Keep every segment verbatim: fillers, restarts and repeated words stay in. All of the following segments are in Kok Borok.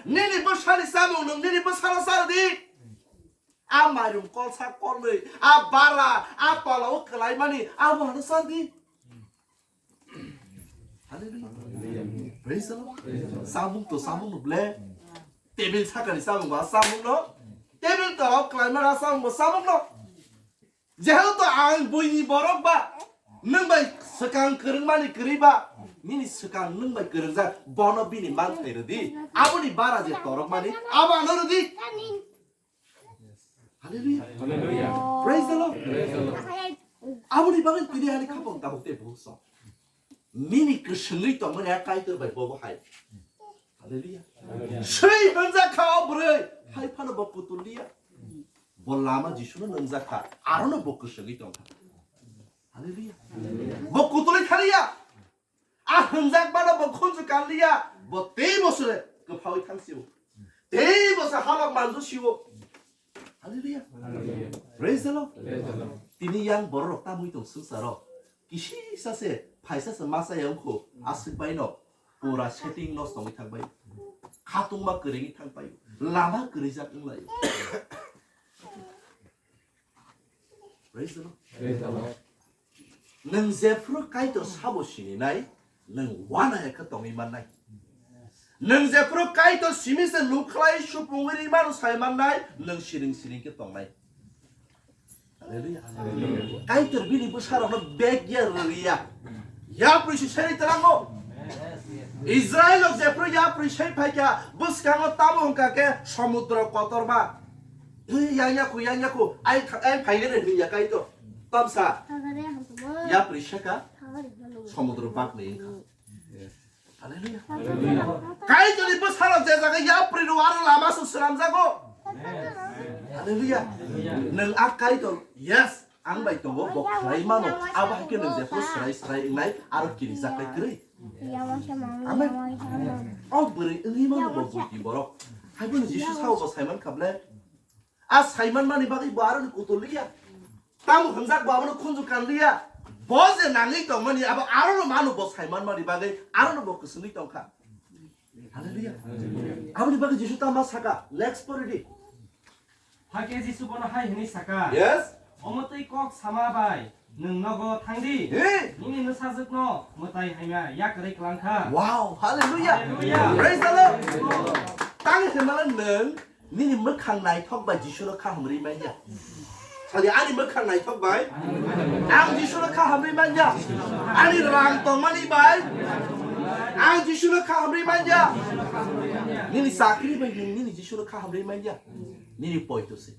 Nini bwsani chamung nwng nini bwsano cha rwdi. A mairum kolsa kolnwi, a bara, a palao kwlaimani, abo ano cha di. Hallelujah. Praise the Lord. Samung to samung no ble. Table sakani samung ba samung no. Table to kwlaimani samung ba samung no. Jehetu ang buini borok ba, nwng bai swkang kwrwngmani kwrwi ba, nini swkang nwng bai kwrwngjak, bono bini man khairwdi, aboni bara je torokmani, abo ano rwdi. Hallelujah. Hallelujah. Praise the Lord. Praise the Lord. Aboni bagwi tini ani khapang tabuk tei buhuk song. Nini kwswngwi tongmani a Kaitor bai bobo hai. Hallelujah. Hallelujah. Swi hwnjak kha o bwrwi, hai phano bo kutul liya. Bo lama Jisuno nwngjak kha, arono bo kwswngwi tong kha. Hallelujah. Bo kutulwi thaliya. A hwnjak mano bo khunju kanliya. Bo tei bosore kwphawi thang sio. Tei bosore halok manju sio. Hallelujah. Hallelujah. Praise the Lord. Praise the Lord. Tini yang borok rok tamwi tong swngcharo. Kisisa se, phaisa se masa yang kho, aswk bai no. Pura setting no songwi thang bai. Khatungma kwrwi thang bai. Lama kwrwi jak wng lai. Praise the Lord. Praise the Lord. Nwng jephru Kaitor sabo sininai, nwng uanaya khe tongwi mannai. Nwng jephru Kaitor simi se lukhlai supungwi ri mano sai mannai, nwng siring siring khe tongnai. Hallelujah. Hallelujah. Kaitor bini bwsarokno beg ya rwya. Yapri se seri tlango. Israel rok jephru yapri sai phaikha, bwskango tamo wngkha khe somudro kotorma. Hwi, yang yaku, yang yaku, ai kha-, ai phaigani hwi ya Kaitor. Tamsa. Yapri saka, somudro bakni wngkha. Hallelujah. Hallelujah. Kaitorni bwsarok je jaga yapri rw aro lama se swnamjago. Hallelujah. Nwng a Kaitor, yes, ang bai tongo, bo khlai mano, abo hai khe nwng jephru srai srai wngnai, aro kirijaknai kwrwi. Amen. O bwrwi wngwi mano bo buiti borok. Hai bono Jisu sao bo saiman kha ble. A saiman mani bagwi bo aroni kutul liya. Tamo hwnjak bo abono khunju kan liya. Bo je nangwi tongmani abo arono mano bo saiman mani bagwi arono bo kwswngwi tongkha. Hallelujah. Aboni bagwi Jisu tamo saka, next pori di. Hakhe Jisu bono hai hwnwi saka, Yes. Omo twi kok sama bai nwng nogo thang di. Hey. Nini nwsajwkno mwtai haima yakarwi kwlang kha. Wow, hallelujah. Hallelujah. Praise the Lord. Tang hwnmano nwng nini mwkhang naithok bai Jisuno kaham rwi manya. Sadi ani mwkhang naithok bai ang Jisuno kaham rwi manya. Ani rang tongmani bai ang Jisuno kaham rwi manya. Nini chakri bai nwng nini Jisuno kaham rwi manya. Nini poito se.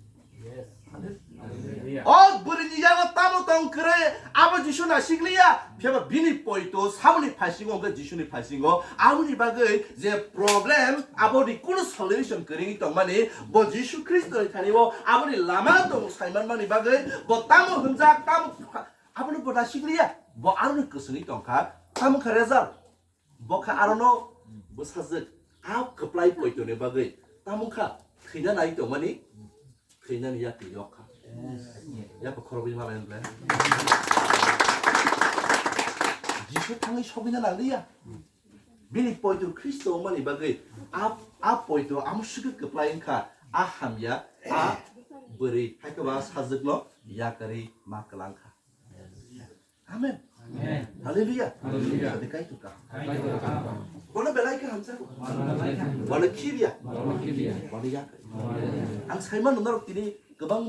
O bwrwini yago tamo tong kwrwi, abo Jisu naisik liya, phiya ba bini poito samoni phaisingo hwnkhe Jisuni phaisingo, aboni bagwi je problem, aboni kunu solution kwrwi tongmani, bo Jisu Khristoni thani o aboni lama tong saimanmani bagwi, bo tamo hwnjak, tamo abono bo naisik liya, bo aroni kwswngwi tongkha, tamo kha result. Bo kha arono bwsajwk, a kwplai poitoni bagwi. Tamo kha thwina nai tongmani, thwinani yakni yok kha. Yakni khoroknwi malai ble. Jisu thangwi sogwina nangliya. Bini poito Khristo wngmani bagwi a, a poito amo swkhe kwplai wngkha. A hamya, a bwrwi, hai khe ba sajwkno yakarwi ma kwlang kha. Amen. Amen. Hallelujah. Hallelujah. Sadi Kaitor kaham. Kaitor kaham. Bono belai kaham sa. Bono belai kaham. Bono khibiya. Bono khibiya. Bono yak. Bono yak. Ang saimano norok tini kwbangma